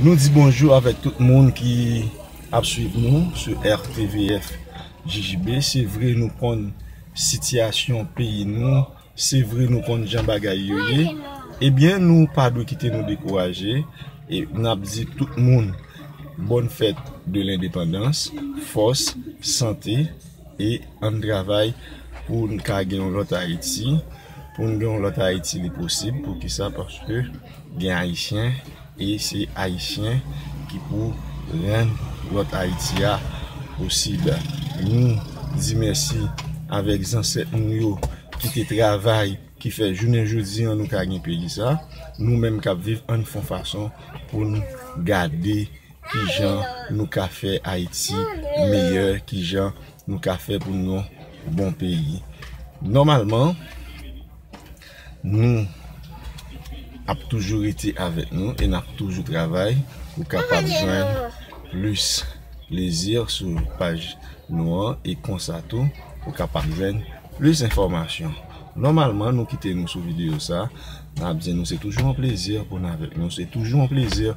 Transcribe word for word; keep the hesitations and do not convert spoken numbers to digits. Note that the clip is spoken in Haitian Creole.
Nou di bonjou avèk tout moun ki ap swiv nou sou R T V F J J B. Se vre nou konn sitiyasyon peyi nou, se vre nou konn jan bagay yo ye. Ebyen, nou pa dwe kite nou dekouraje. E n ap di tout moun bòn fèt de lendepandans, fòs, sante, e ann travay pou n ka gen yon lòt Ayiti. Pou n gen yon lòt Ayiti, li posib. Poukisa? Paske gen Ayisyen, e se Ayisyen ki pou rann lòt Ayiti a posib. Nou di mèsi avèk zansèt nou yo ki te travay, ki fè jounen jodi an nou ka gen peyi sa. Nou menm k ap viv, ann fè yon fason pou n gade kijan nou ka fè Ayiti meyè, kijan nou ka fè pou n yon bon peyi. Nòmalman, nou ap toujou rete avèk nou e n ap toujou travay pou kapab jwenn plis plezi sou paj nou an, e konsa tou ou kapab jwenn plis enfòmasyon. Nòmalman, nou kite nou sou videyo sa, n ap di nou se toujou yon plezi pou n avèk nou, se toujou yon plezi